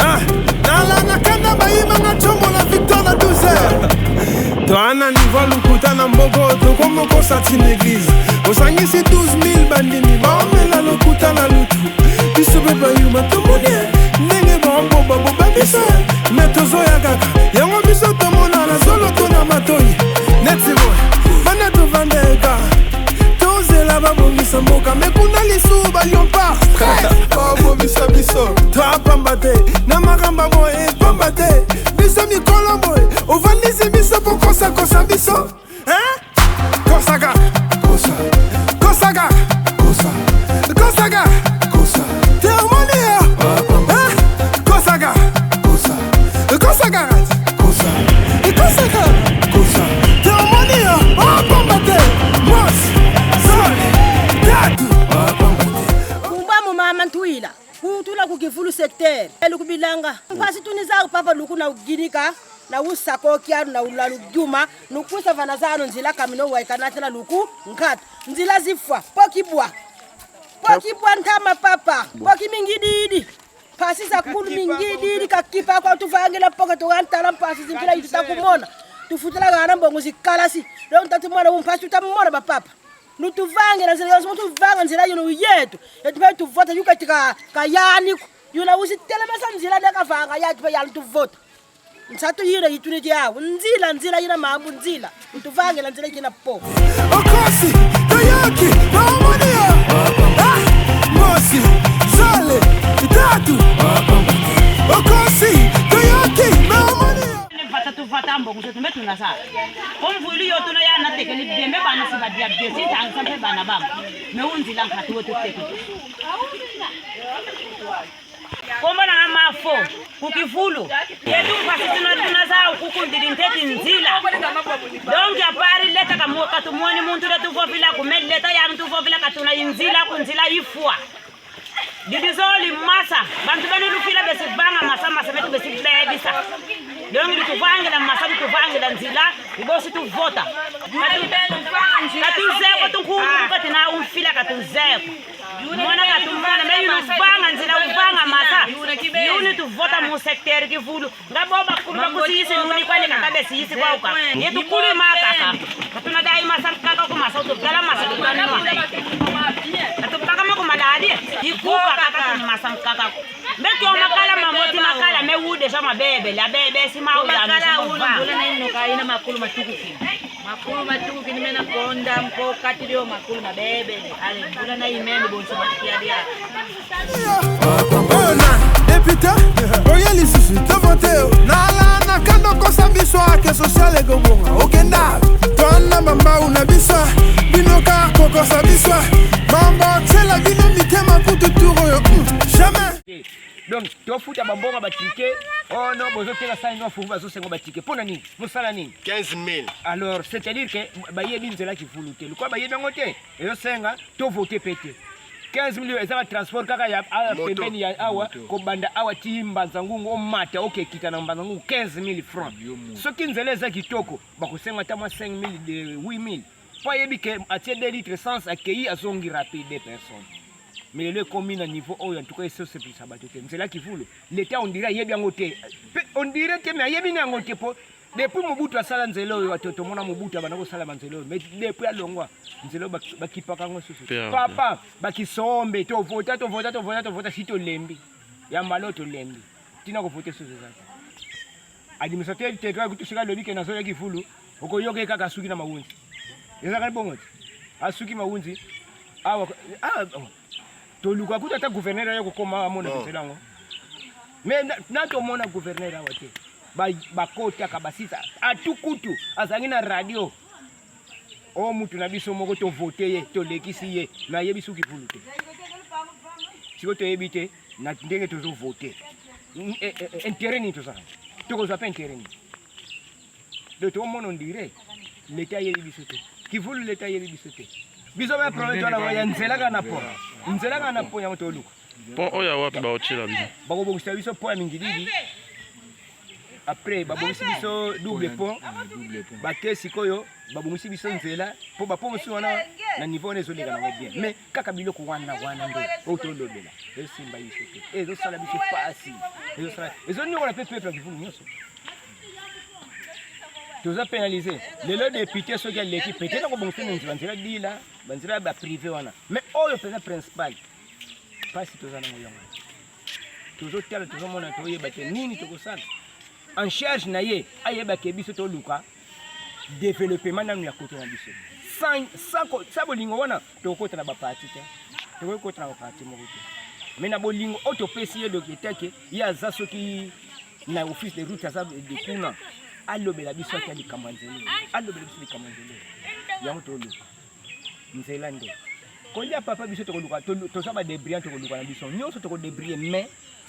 Ah, nalala kanda bayibanga combo na victoire na 12 heures toana nivo lokuta na mboko tokomokosa ntina eglize osangisi 12000 bandimi baomela lokuta na lutu biso mpe bayuma tomoni ndenge baoboba boba biso me tozoya kaka yango biso tomona na zolo to na matoi neti boye banda tovandeka tozela babongisa mboka me kuna lisusu balion par stress babomisa biso toapamba te na makambo boye pamba te biso mikolo boye ovandisi biso mpo kosakosa biso kosa kaka kosa kosa kaka kosa kosa kaka kosa te omoni yo kosa kaka kosa kosa kaka kosa kosa kaka kosa te omoni yo opamba te mosi zole tatu opamba te kumba mumama ntwila kutula kukivulu secteur elukubilanga mpasi tunizaku papa luku na uginika na usakokianu na ulalu juma nukwisa vana zanu nzila kamino waikanatela luku nkatu nzila zifwa pokibwa pokibwa ntama papa pokimingididi pasi zakulu mingididi kakipa kwa tuvangila poka tukantala mpasi zimpila itu takumona tufutela kana mbongo zikalasi leo ntati mwana umpasi tutamona bapapa nutuvangela nzila yonse mutuvanga nzila yino yetu yetu tuvota yukatika kayaniku yuna usitelemesa nzila nekavanga yatu pe yani tuvota nsatu yina yituniti yawo nzila nzila yina mambu nzila ntuvangela nzila yina po okosi toyoki naomoni yo Ah, mosi zole tatu okosi toyoki naomoni yo vata tuvata mbongo setu mbe tuna sa komvulu yo tuna ya na tekeli bie mbe bana si badia bie si tangisa mpe bana bam me unzila nkati wetu teke kombo nanga mafo kukivulu yetu mpasi tuna tuna za kukundili nteti nzila donc apari leta kamu katumuoni muntu letu vovila kumeleta ya mtu vovila katuna inzila kunzila ifwa didizoli masa bantu bene lufila besivanga masa masa betu besibebisa donc lituvangela masa lituvangela nzila ibosi tuvota katuzeko tunkulu katina umfila katuzeko mona katumona me yunuvanga nzila uvanga masa yuni tuvota mu secteur kivulu ngabo bakulu bakusiyisi nuni kwani kakabesiyisi kwauka yetukulu makaka katuna dai masa kaka kumasa utugala masa tutanwa katupaka makumalali ikuka kaka tuni masa nkaka mbekyo makala mamoti makala mewude sha mabebe la bebe makala ina makulu matukuki makulu matukuki nimena konda mpo katilio makulu mabebe ale mbula na imene bonso matikialia oyo na depute oye lisusu tovote nala na kanda okosa biso ake sosial ekobonga okenda toana bambau na biso bino kaka kokosa biso mamba otiela bino mitema kutu tour oyo jamais donc tofuta bambongo batike oh non bozoteka sani no fufu bazosenga batike mpo na nini mosala nini 15 000 alors c'est à dire que bayebi nzela kifulu te lokola bayebi yango te ezosenga tovote mpe te 15 000 eza batransport kaka ya pembeni ya awa kobanda awa ti mbanza ngungu omata okekita na mbanza ngungu 15 000 francs soki nzela eza kitoko bakosenga ata mwa 5 000 de 8 000 mpo ayebi ke atie 2 litre essence akei azongi rapide personne mais lelo ekomi na niveau oyo en tout cas esosepelisa bato te nzela kivulu leta on dirait ayebi yango te pe on dirait te mais ayebi na yango te mpo depuis mobutu asala nzela oyo bato tomona mobutu abanda kosala banzela oyo mais depuis alongwa nzela oyo bakipaka yango susu papa bakisombe tovota tovota tovota tovota si tolembi ya mbala oyo tolembi ntina kovote susu eza te administrateur territoire kutu soki alobi ke nazoya kifulu okoyoka ye kaka asuki na mawunzi ezalaka bongo te asuki mawunzi awa toluka kutu ata gouverneur aye kokoma amona nzela yango mais na tomona gouverneur awa te bakotaka basisa atukutu azalaki na radio o mutu na biso moko tovote ye tolekisi ye me ayebi suki fulu te sikoyo toyebi te na ndenge tozovote intérêt nini tozala tokozwa mpe intérêt nini donc tokomona ondire leta ayebi biso te kivulu leta ayebi biso te biso ba problème towana ya nzela kaka na pont nzela kaka na pont yango toluka pont oyo ya wapi baotiela bino bakobongisa biso pont ya mingilili. Après babongisi biso double pont, bake sikoyo babongisi biso nzela mpo bapo mosusu wana na niveau wana ezoleka nango bien, mais kaka biloko wana wana nde oyo tolobela ezosimba biso te, ezosala biso pasi, ezosala ezoniokola mpe peuple ya Kivulu nyonso. Toza pénalisé lelo. Député soki aleki, peut-être akobongisa na nzela, nzela dila, banzela ya baprivé wana, mais oyo mpenza principal, mpasi toza nango yango. Tozotala, tozomona, toyeba te nini tokosala. En charge na ye ayebake biso toluka développement nanu ya kote na biso. Sans bolingo wana tokokota na baparti te, tokoki kota na baparti moko te. Mais na bolingo oyo topesi ye, doki etake ye aza soki na office de route, aza de kuna, alobela biso ata likambo ya nzela, alobela biso likambo ya nzela yango. Toluka nzela nde kolia papa. Biso tokoluka, toza badébrouillards, tokoluka na biso nyonso, tokodébrouiller. Mais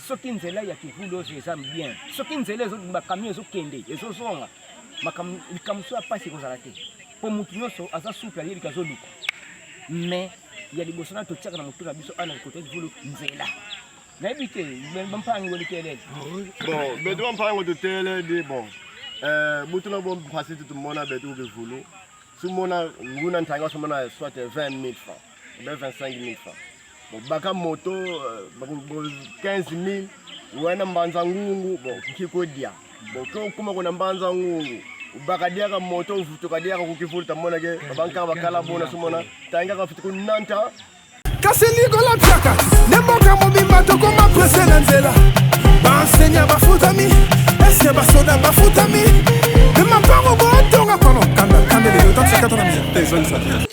soki nzela ya Kivulu oyo eza bien, soki nzela bacamion ezokende ezozonga, likambo so ya mpasi ekozala te, mpo motu nyonso aza souple, ayebika azoluka. Mais ya liboso na totiaka na motu na biso ana kote Kivulu, nzela. Nayebi te bampangi welitelele. Bon, beto bampango totele di bon, butuna bo mpasi tutumona beto Kivulu sumona nguna ntanga sumona soit 20 000 francs ou bien 25 000 francs. Bon, baka moto 15 000 wana mbanza ngungu. Bon, nkikodia bon ke okuma kuna mbanza ngungu, bakadiaka moto, tukadiaka kukivulu, tamona ke babankaka bakala bona sumona tangaka futi kunanta. Kasi likola piaka nde mboka mobimba tokoma presse na nzela. Baenseignant bafutami eske? Basoda bafutami? Me mapango botonga pano kanda kanda lelo tatisakata na te ezongisa.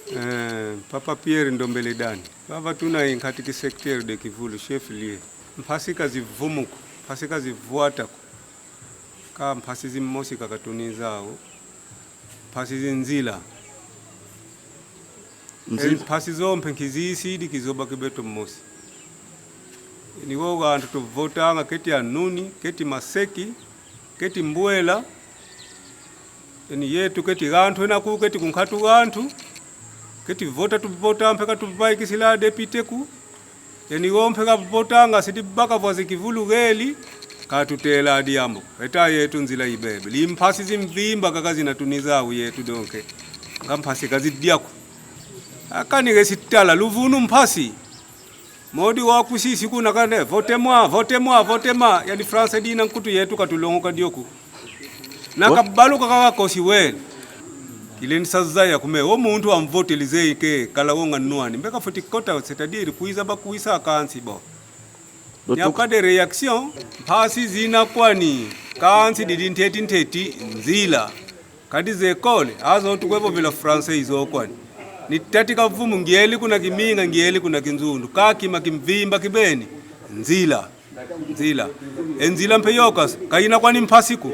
Papa Pierre Ndombele Dani vava tuna inkhati ki secteur de Kivulu, chef lieu. Mphasi kazivumuku, mphasi kazivuataku ka mphasi zimmosi kakatunizawo mphasi zinzila. Mphasi zomphe nkhiziyisidi kizoba kibeto mmosi niwo bantu tuvotanga keti anuni, keti maseki, keti mbwela eni yetu, keti ganthu enaku, keti kunkhatu ganthu, keti vota tuvota mpeka tuvaikisila député ku eni womphe kavotanga sidi baka vwazi Kivulu geli katutela adiambo eta yetu nzila ibebe limphasi zimvimba kaka zinatunizawu yetu donke ngamphasi kazidyaku akanike sitala luvunu mphasi modi wakusisi kuna kane vote moi, vote moi, vote moi, yani français dina nkutu yetu katulongo kadioku nakabaluka kakakosi wele kileni sazaya kume wo muntu amvotelize ke kala wonga nwani mbeka futi kota, c'est-à-dire kuiza bakuisa kansi bo il n'y a pas de réaction. Mphasi zina kwani kansi didi nteti nteti nzila kadi zekole azotukwevovela français izokwani ni tati kavumu ngieli kuna kiminga ngieli kuna kinzundu kakima kimvimba kibeni nzila nzila enzila mpe yokas kayina kwani mphasiku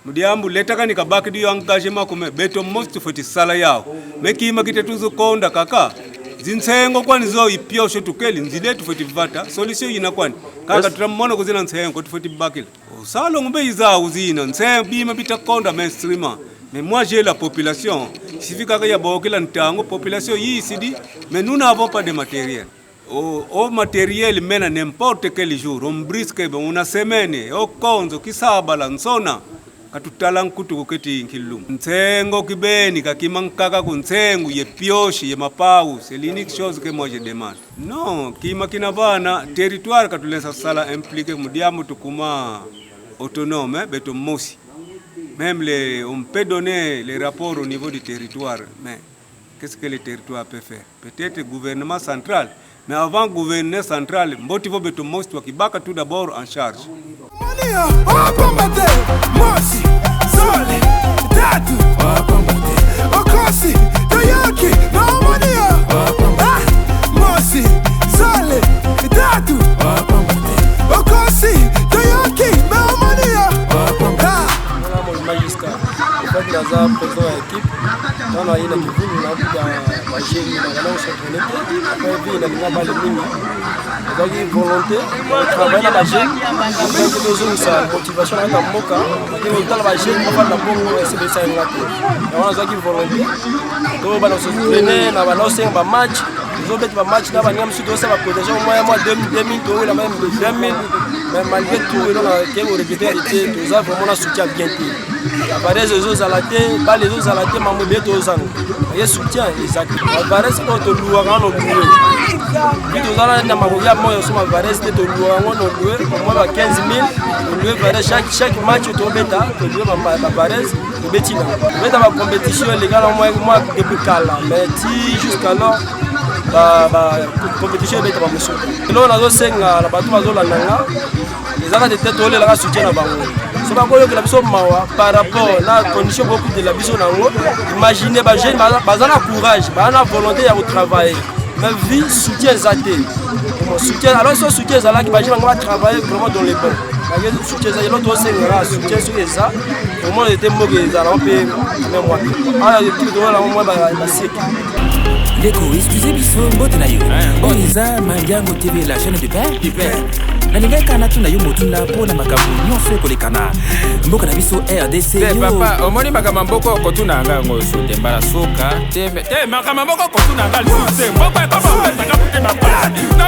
mudiambu leta kani kabaki diyo engagement kume beto most futi sala yao mekima kitetuzo konda kaka zinsengo kwani zo ipyosho tukeli nzile tufuti vata solution yina kwani kaka tutamona kuzina nsengo tufuti bakila usalo ngube izawu zina nsengo bima bitakonda mainstream. Mais moi, j'ai la population, suffit kaka ya bokila ntango population yisidi, mais nous n'avons pas de matériel au matériel mena n'importe quel jour on brisque bon una semaine o konzo kisabala nsona katutala nkutu kuketi nkilum nsengo kibeni kakima nkaka ku nsengu ye pioche ye mapau. C'est l'unique chose que moi je demande. Non kima kina bana territoire katulesa sala impliqué mudiamu tukuma autonome, hein, beto mosi même les, on peut donner les rapports au niveau du territoire, mais qu'est-ce que le territoire peut faire? Peut-être gouvernement central, mais avant gouvernement central mboti vo beto mosi twakibaka tout d'abord en charge. Monia, opamba te, mosi, zole, tatu, opamba te, okosi, toyoki, na omonia, ah, mosi, zole, tatu, opamba te, okosi, toyoki, na omonia, ah. Wana magistrat ofaki, naza président ya équipe. Ntango naye na Kivulu, nakuta bajeunes na bana kos'entraîner te. Après vi nalinga bale mingi, ezalaki volonté travaille na bajeunes afin tozongisa motivation na kati ya mboka. Otala bajeunes bafanda bongo, esebelisa yenga te. Yango nazalaki volonté to bana kos'entraîner na bana osenga bamatch, tozobeta bamatch na baninga mosusu, tozosala bacotisation mwa mwa 2000, 2000, towela meme 20 000. Mais malgré tout, eloko nakei koregretter ete toza vraiment na soutien bien te. Bavarese ezozala te, bale ezozala te, mambo ebele tozozanga. Ye soutien eza te. Bavarese oyo toluwaka wana olue. Puis tozala na makoki ya moyo so bavarese te, toluwaka yango na olue au moins ba 15 000 tolue varese chaque, chaque match tobeta, tolue bavarese tobeti na tobeta bacompétition eleka na mwa depuis kala, mais ti jusqu'alors bacompétition ebetaka mosusu. Eloko nazosenga na bato bazolanda nga, ezaka te te tolelaka soutien na bango, so bakoyokela biso mawa par rapport na condition bokutela biso nango. Imagine bajeune baza na courage, baza na volonté ya kotravailler, mais vie soutien eza te. Soutien alors, so soutien ezalaki, bajeune bango batravailler vraiment dans le bon. Soutien eza eloko tosengaka, soutien soki eza, omona ete mboka ezala mpe me mwa awa tokolango mwa basieke. Ndeko, excuse biso, mbote na yo. Oyo eza Mandiango TV, la chaîne du père du père. Nalingaki kaka natuna yo motuna mpo na makambo nyonso ekoleka na mboka na biso RDC. Te. Yo. Papa, omoni makambo ya mboka, okotuna yanga yango oyo te. Mbala suka te, te makambo ya mboka okotuna yanga lisusu te. Mboka ekoma opesaka motema pasi na